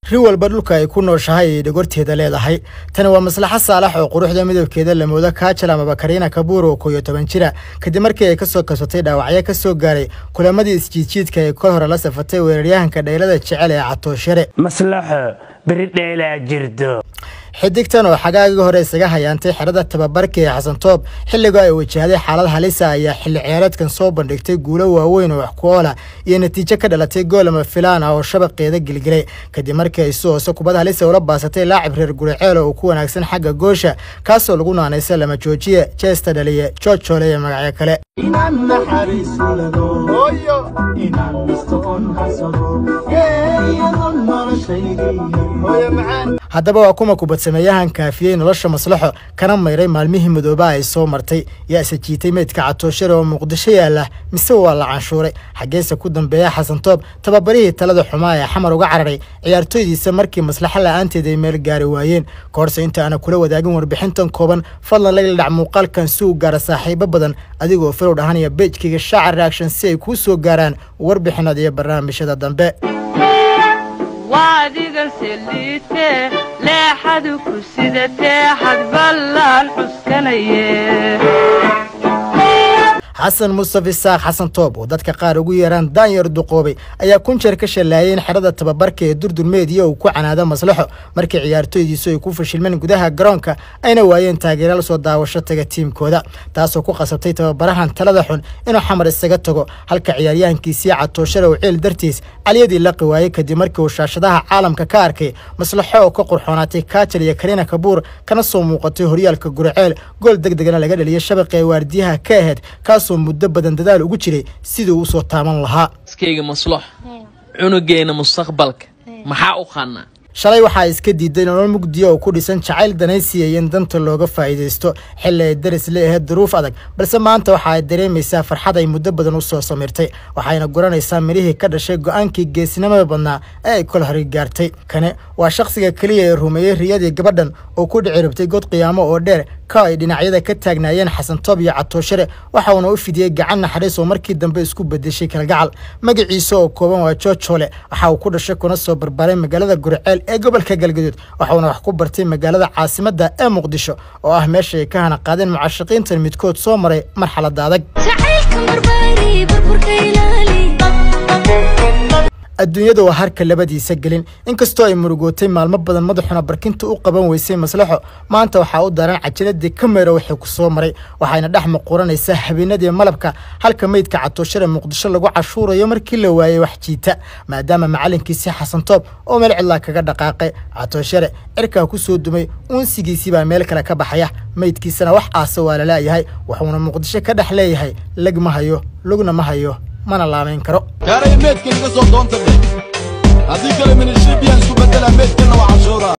Ri walba dhulka ay ku nooshahay ay dhogorteeda leedahay. Tani waa Maslaxa Saalax oo quruxda midabkeeda la moodo Kaajal amaba Kariina Kabuur oo 11 jira, kadib markii ay kasoo kasbatay dhaawacyo ka soo gaaray kulamadii isjiidjiidka ee kol hore la safatay weeraryahanka dhaylada jecel ee Catooshere. Maslaxo, beri dheelaa jirto. Xidigtan oo xagaagii hore isaga hayaantay xerada tababarka ee Xasan Toob xilliga ay wajahday xaalad halisa, ayaa xilli ciyaareedkan soo bandhigtay guulo waaweyn oo wax ku ool ah iyo natiijo ka dhalatay gool ama filaan ah oo shabaqeeda gilgilay, kadib markii ay si hoose kubad halisa ula baasatay laacib reer Guriceel oo ku wanaagsan xagga goosha, kaasoo lagu naanaysa Lama Joojiye, Jeesta Dhaliye, Joojoole iyo magacyo kale. Inaan naxariis lado, inaan nasto oon harsado, geeyado noloshaydii. Haddaba waa kuma kubad sameeyahan kaafiyey nolosha Maslaxo kana mayray maalmihii madooba ay soo martay? Yaa isa jiitay meydka Catooshere oo Muqdisho yaala, mise waa la canshuuray? Xaggeese ku dambeeya Xasan Toob, tababarihii talada xumaa ee Xamar uga cararay ciyaartoydiisa markii Maslaxo la'aanteed ay meel gaari waayeen? Kahorse inta aana kula wadaagin warbixintan kooban, fadlan lagala dhac muuqaalkan si uu gaara saaxiibo badan, adigoo follow dhahanaya page-kayga Shaaca Reaction si ay kuu soo gaaraan warbixinada iyo barnaamijyada dambe. Waadigan seliite leexadu ku sidatee xadballaan cuskanaye. Xasan Mustaf Isaaq Xasan Toob, oo dadka qaar ugu yeeraan daanyar duqoobay, ayaa kun jeer ka shallaayay in xerada tababarka ee Durdur Meediya uu ku canaado Maslaxo markii ciyaartoydiisu ay ku fashilmeen gudaha garoonka, ayna waayeen taageerayaal soo daawasho taga tiimkooda, taasoo ku qasabtay tababarahan talada xun inuu Xamar isaga tago, halka ciyaaryahankiisii Catooshere uu ciil dartiis caliyadii laqi waayey, kadib markii uu shaashadaha caalamka ka arkay Maslaxo oo ka qurxoonaatay Kaajal iyo Kariina Kabuur, kana soo muuqatay horyaalka Guriceel, gool deg degna laga dhaliyay shabaqii ay waardiyaha ka ahayd, kaasoo muddo badan dadaal ugu jiray sidii uu usoo taaban lahaa. Iskayga Maslax, cunugeena mustaqbalka maxaa u qaanaa? Shalay waxaa iska diiday nolol mugdiya oo ku dhisan jacayl danaysiya iyo in danta looga faa'iidaysto, xilli ay daris la ahayd duruuf adag, balse maanta waxa ay dareemaysaa farxad ay muddo badan u soo samirtay, waxayna guranaysaa midhihii ka dhashay go'aankii geesinimada badnaa ee ay kol hore gaartay. Kane waa shakhsiga keliya ee rumeeyey riyadii gabadhan oo ku dhici rabtay god qiyaamo oo dheer ka ay dhinacyada ka taagnaayeen Xasan Toob iyo Catooshere, waxa uuna u fidiyey gacan naxariis oo markii dambe isku bedeshay kalgacal. Magaciisa oo kooban waa Joojole. Waxa uu ku dhashay kuna soo barbaray magaalada Guriceel ee gobolka Galgaduud, waxauna wax ku bartay magaalada caasimadda ee Muqdisho, oo ah meesha ay ka hana qaadeen mucaashaqiintan midkood soo maray marxaladda adag. Jacaylka barbaari, burburka ilaali. Adduunyada waa harka labadiisa gelin. Inkastoo ay murugootay maalmo badan, madaxuna barkinta u qaban weysay Maslaxo, maanta waxaa u daran cajiladii ka meyro wixii ku soo maray, waxayna dhex muquranaysaa habeenadii malabka, halka meydka Catooshere Muqdisho lagu cashuurayo markii la waayey wax jiita, maadaama macalinkiisii Xasan Toob oo meel cidlaa kaga dhaqaaqay. Catooshere cirkaa ku soo dumay, uunsigiisii baa meel kale ka baxaya, meydkiisana wax aase waa lalaayahay, wuxuuna Muqdisho ka dhex leeyahay leg ma hayo, lugna ma hayo, mana laamayn karo. Kaaray meedka iga soo doonta dheh, haddii kale minishiibiyaan isku beddelaa, meedkana waa cashuura.